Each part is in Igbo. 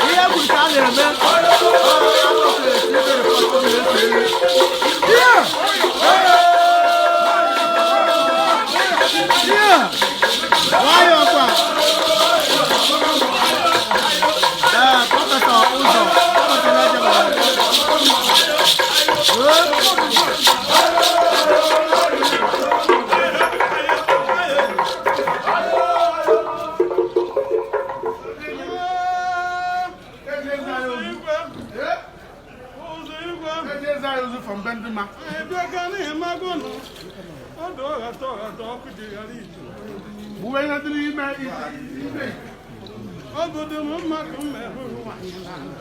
Ihe kwuru ka a na-eme. Nwayọọ kwa. Ee, Professor Ụzọ, Professor na-eje gbara. Ụzọ igwe. Ejezi anyị ozu from Bendima. Ebeka na-emagonu ọdụ ọghata ọghata ọkụ ji ghara ite. Gbuwe ihe dị n'ime ite ime. Obodo m mma ka m merụrụ nwaanyị n'ala.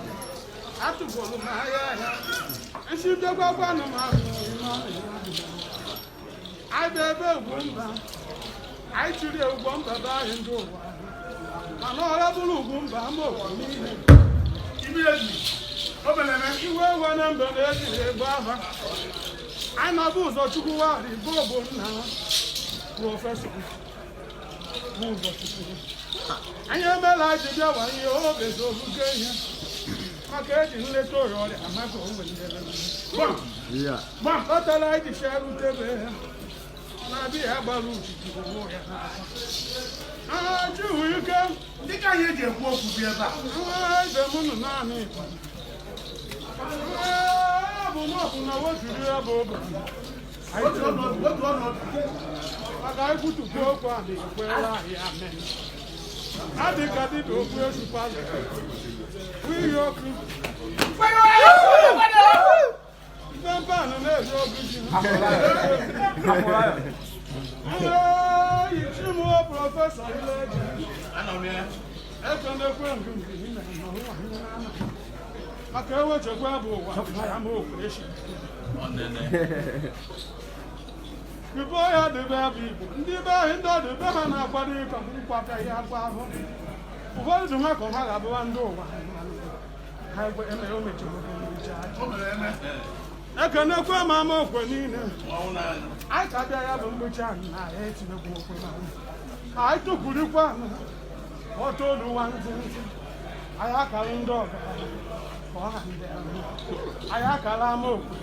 Atụgburu m ahịa ahịa. Nsi bịakwakwanụ m ahụ ime ọhịa. Anyị bịa ebe ugwu mba. Anyị chiri ugwu mba be anyị ndị ụwa. Mana ọra bụrụ ugwu mba ama okwu niile. Ibi ezi. O mere eme. Iwe ewe na mbe na-ejiri egbu afa. Anyị na-abụ ụzọ Chukwu warị bụ ogbo nna Professor bụ ụzọ Chukwu. Anyị emela ji bịawa ihe oge zobugo ihe maka eji nleta ọrịa ọrịa amaka onwe ndebe. Gbam. Gbam. Kpatara anyị ji fịa rutebe ha na-abịa ya gbara ojiji onwe ya n'aka. Ah, Chiwu ike. Ndị ka anyị eji ekwu okwu bi ebe a. Ah, ibe m nọ naanị Igbo. Ah, bụ na ọ bụ na woturu ya bụ ụba. Otu ọnọdụ, otu ọnọdụ. Maka anyị kwutukwu okwu a na-ekwela anyị amen. Adị ka dibịa okwu ezukwala. Nwunye okwu. Mpe anụ na-eri ogu ji. Ee, Chimuo Professor Ileje. Ekwenekwe ngụngụ ime n'ụwa maka ewechekwa bụ ụwa ya ma okwu echi. Ibe ọhịa dịbe ebe Igbo, ndị be ahụ ndị ọdịbe ha na-akwado ịkọ nkwata ya akwa ahụ. Ụfọdụ dị nwa ka ha ga-abụwa ndị ụwa. Ha ekwe eme o mechara oge aja. O mere eme. Ekenekwe m ama okwe niile. Anyị ka bịa ya bụ mgbechi anyị na ya etinyekwu okwe na anyị. Anyị tụkwurikwa ọtọ oluwa ntị ntị. Anyị akara ndị ọgaranya ka ọ ha ndị ahụ. Anyị akara ama okwe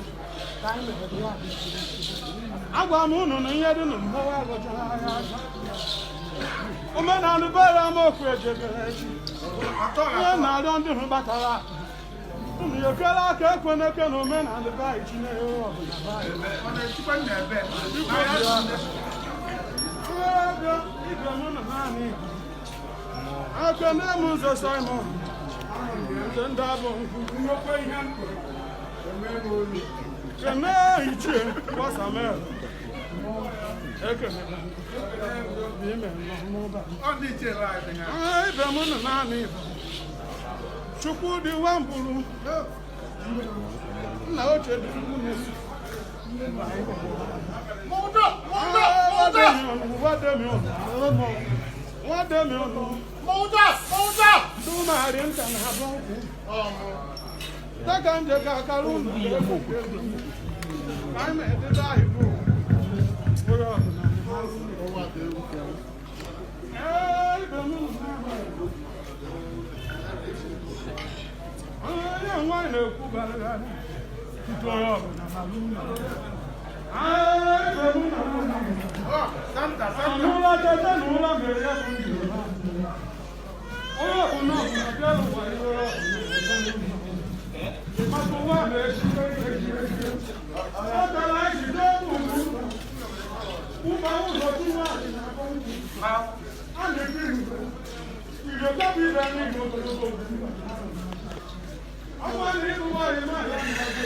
ka anyị mere ya dị iche iche. Agwa m unu na ihe dị na mmọnwụ agọchara anyị aka. Omenala bere ama okwe ejebere echi. Ihe na-arịọ ndị hụ batara akụ. Unu ekele aka ekweneke na omenala be anyị Chineke ọbụla be anyị. Ọ na-etikwa nna ebe. Ego ibe mụ na naanị Igbo. Ekene m ụzọ Simon nze ndị abụ nkwụ. Nnukwu ihe m kwuru. Eme m olu. Kene ichie Gbasamel. Ekene m ime n'ụba. Ọ ndị ichie be anyị dị ha. Ah, ibe mụ na naanị Igbo. Chukwu dị nwa mbụrụ. Nna ochie dị nwunye. Mụdọ! Mụdọ! Mụdọ! Nwademi ọnụ. Mụdọ! Mụdọ! Ndụmarị nta na-abụ nkwụ. Ọmụ. Daka nje ka akara ụlọ egwu egwu. Ka anyị na-edebe ahụ bụ onye ọbụla. Ụwa dị egwu. Ee, ibe m nọ n'ahụ. Onye nwaanyị na-ekwu garịgarị tutu onye ọbụla mara ụlọ. Ee, ibe m nọ n'ahụ. Ọ, Santa, Santa. N'ụlọ tete na ụlọ mere ya bụ ndụ ha. Onye ọbụla ọbụla bịara ụwa ihe ọbụla. Maka ụwa na-echi echi echi. Ọ tara anyị jide ugwu. Ụba ụzọ dị nwaanyị na-akpọ nkwụ. A na-ekiri igwe. Igwe gbapụ ibe n'igwe ogologo ugwu. Ọnwa na ịbụ nwaanyị nwaanyị anaghị.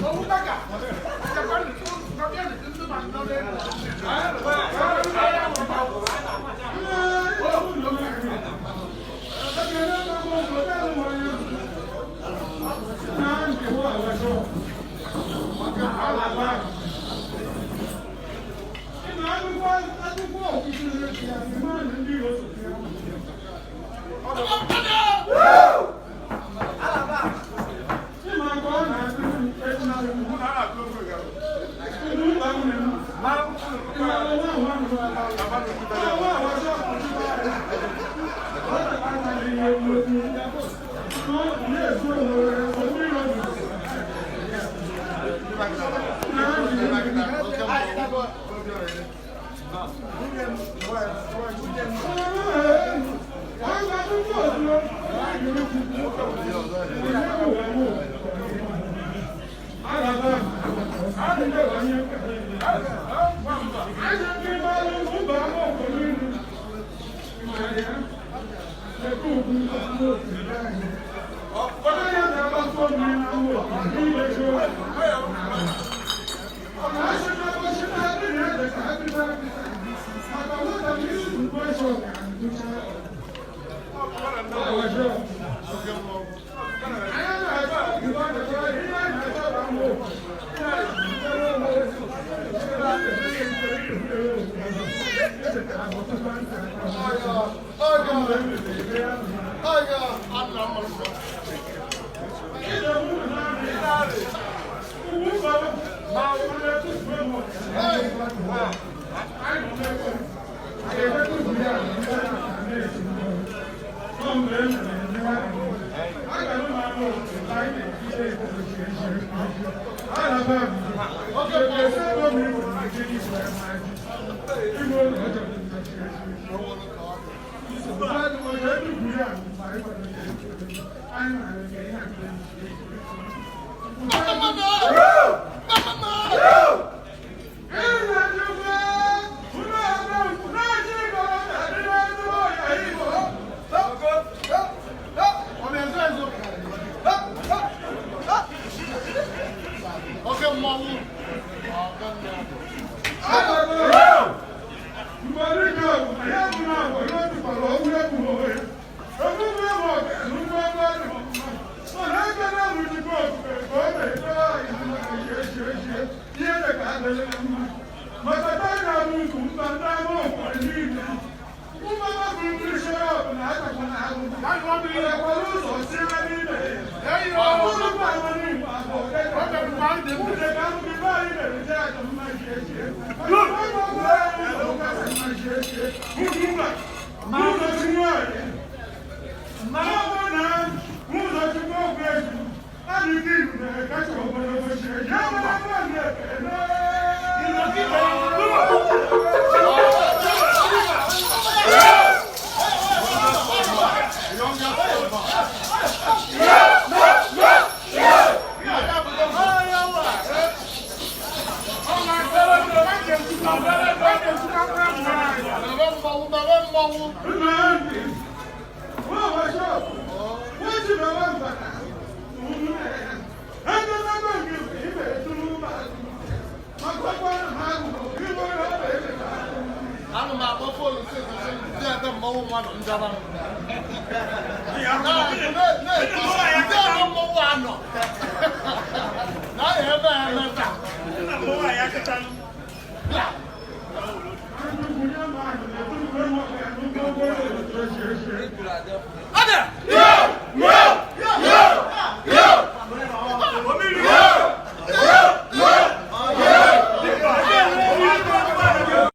Owu kaka. Chekwa nụ, kọbịa nụ, ndị ma nọ n'elu. Ana m akpọ foonu sị ndị ebe mmọnwụ mmadụ njaba.